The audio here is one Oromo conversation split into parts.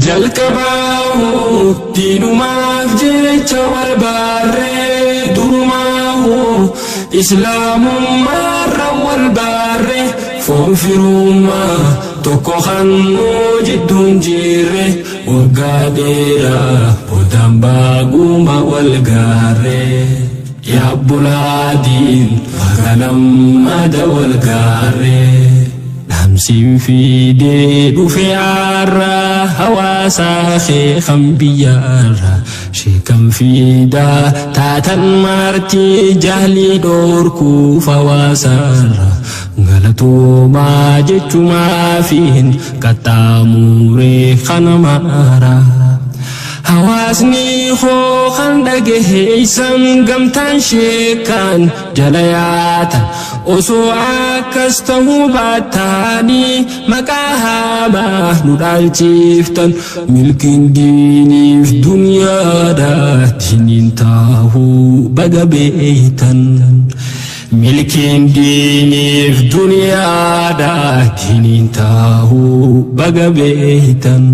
Jalqabaahu diinumaaf jecha wal baarree durumaahu islaamummaarra wal baarree foon firummaa tokko hannuu jidduun jirre waggaa dheeraa boodaan baaguma wal gaarree. Yaa obbolaadiin baga lammada wal gaarree. Dhaamsiin fiidee dhufe har'a hawaasaa kee kan biyyaarra sheekan fiidaa taatan maartii jahlii dhoorkuuf hawaasaarra galatoomaa jechumaafiin qaxxaamuree kana maara. Hawaasni koo kan dhagaheessan gamtaan sheekan jala yaatan osoo akkas ta'uu baataanii maqaa hamaa nu dhaalchiftan milkiin diiniif duniyaadha diiniin taahuu baga beeytan. Milkiin diiniif duniyaadha diiniin taahuu baga beeytan.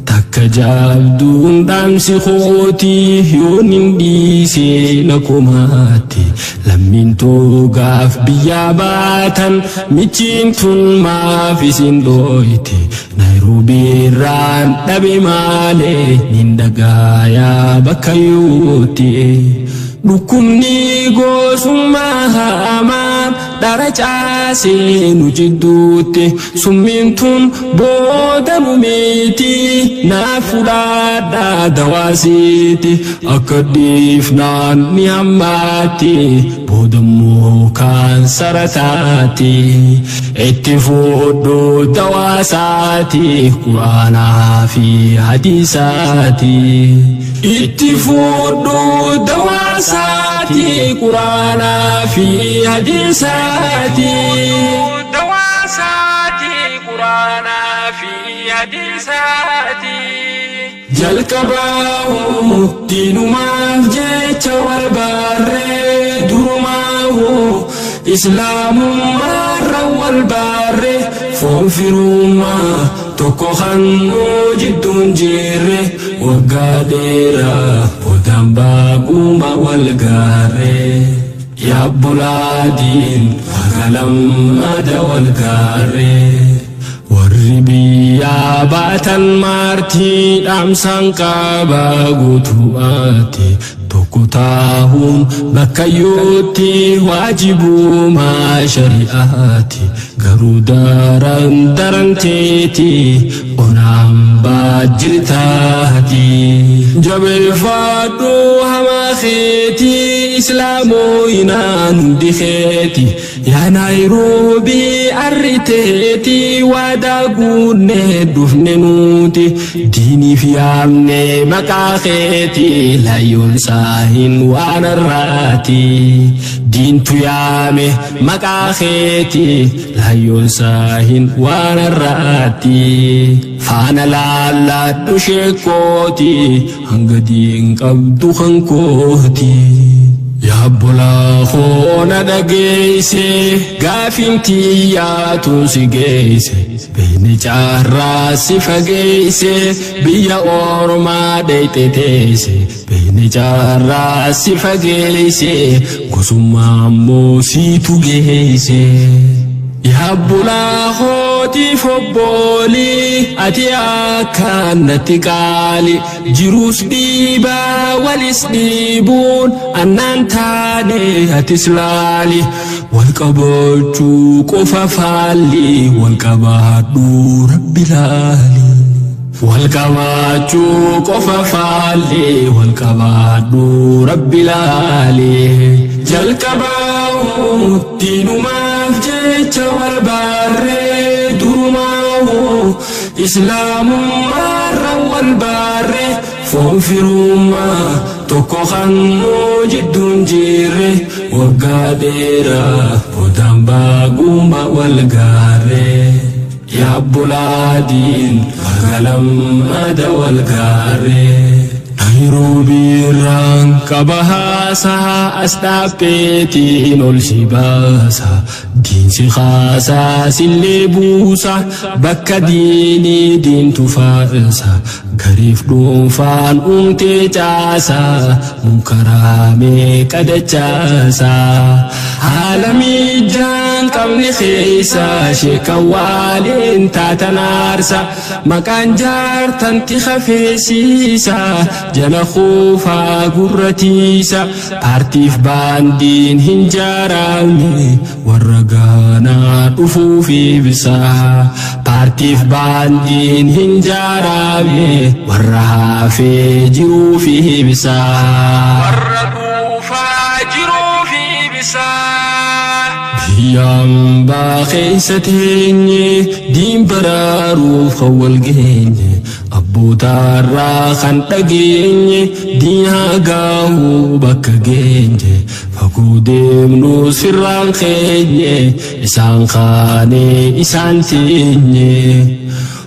Takka jaabduun dhaamsi kootii yoon hin dhiisee na komaatti lammiin toogaaf biyyaa baatan michiin tun maaf isin dhooyte Naayiroobii irraan dhabe maalee nin dhagaayaa bakka yuutti. Dhukkubni gosummaa hamaan dhara caasee nu jidduutti summiin tun booda nu miiti naaf fudhadhaa dawaasiiti akka dhiifnaan ni hammaatti boodammoo kaansara taati itti fudhu dawaasaati quraanaa fi hadiisaati. Itti fudhu dawaasaati quraanaa fi hadiisaati. Dawaasaati quraanaa fi hadiisaati. Jalqabaahu diinumaaf jecha wal baarree durumaahu islaamummaarra wal baarree foon firummaa tokko hannuu jidduun jirre waggaa dheeraa boodaan baaguma wal gaarree. Yaa obbolaadiin baga lammada wal gaarree. Warri biyyaa baatan maartii dhaamsaan qaba guutummaatti tokko taahuun bakka yootti waajibumaa shari'aati garuu daran daranteeti onaan baajjirtaati. Jabeeffadhu hamaa keetii islaamooyinaan hundi keeti yaa Naayiroobii arriteeti waadaa guunnee dhufne nuti diiniif yaamne maqaa keeti layyoon saahin waan har'aati diintu yaame maqaa keeti layyoon saahin waan har'aati faana laalladhu sheekkooti hanga diin qabdu kan kooti. Yaa obbolaa koo na dhageesse gaafiin tiyyaatu si geesse beekni caarraa si fageesse biyya ormaa dheeyxe teesse beekni caarraa si fageesse gosummaa immoo siitu geesse. Yaa obbolaa kootiif obboolii ati akkaan natti qaali jiruus dhiibaa walis dhiibuun annaan taane atis laali wal qabachuu qofa faalli wal qabaadhu rabbi laali. Wal qabaachuu qofa faalli wal qabaadhu rabbi laali. Jalqabaahu diinumaaf jecha wal baarree durumaahu islaamummaarra wal baarree foon firummaa tokko hannuu jidduun jirre waggaa dheeraa boodaan baaguma wal gaarree. Yaa obbolaadiin baga lammada wal gaarree. Jiruu biirraan qaba haasaa as dhaabbeetiin ol si baasa. Diinsi kaasaa sillee buusa bakka diinii diintu faarsa. Gariif dhuunfaan uumtee caasa munkaraamee qadachaasa. Haala miijaan qabne keessa sheekan waaliin taatan aarsa. Maqaan jaartanti hafeesiisa jala kuufaa gurratiisa. Paartiif baandiin hin jaaramne warra gaanaa dhufuuf ibsa. Paartiif baandiin hin jaaramne warra hafee jiruuf ibsa. Warra dhuufaa jiruuf ibsa. Biyya hambaa keessa teenye diin baraaruuf kan wal geenye abbootaarraa kan dhageenye diin haa gaahuu bakka geenye fagoo deemnu sirraan keenye isaan kaanee isaan teenye.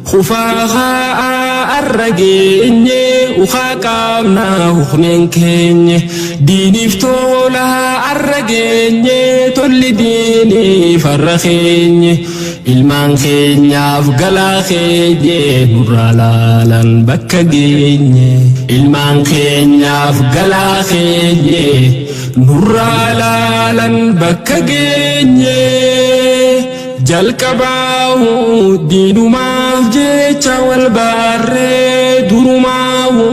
Kufaa haa arra geenye ukaa qaamnaa hukneen keenye diiniif tola arra geenye tolli diiniif har'a keenye ilmaan keenyaaf galaa keenye nurraa laalan bakka geenye ilmaan keenyaaf galaa keenye nurraa laalan bakka geenye. Jalqabaahu diinumaaf jecha wal baarree durumaahu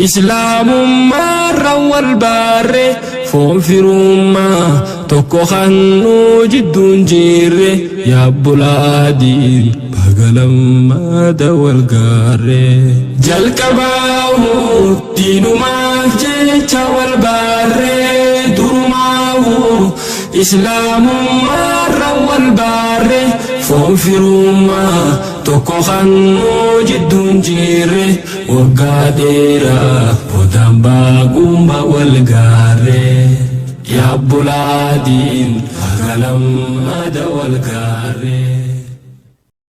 islaamummaarra wal baarree foon firummaa tokko kannuu jidduun jirre yaabbulaadiin bagalammaada wal gaarree. Jalqabaahu diinumaaf jecha wal baarree durumaahu islaamummaarra wal baarree foon firummaa tokko kannuu jidduun jirre waggaa dheeraa boodaan baagummaa wal gaarree. Yaabbulaadiin bagalammaada wal gaarree.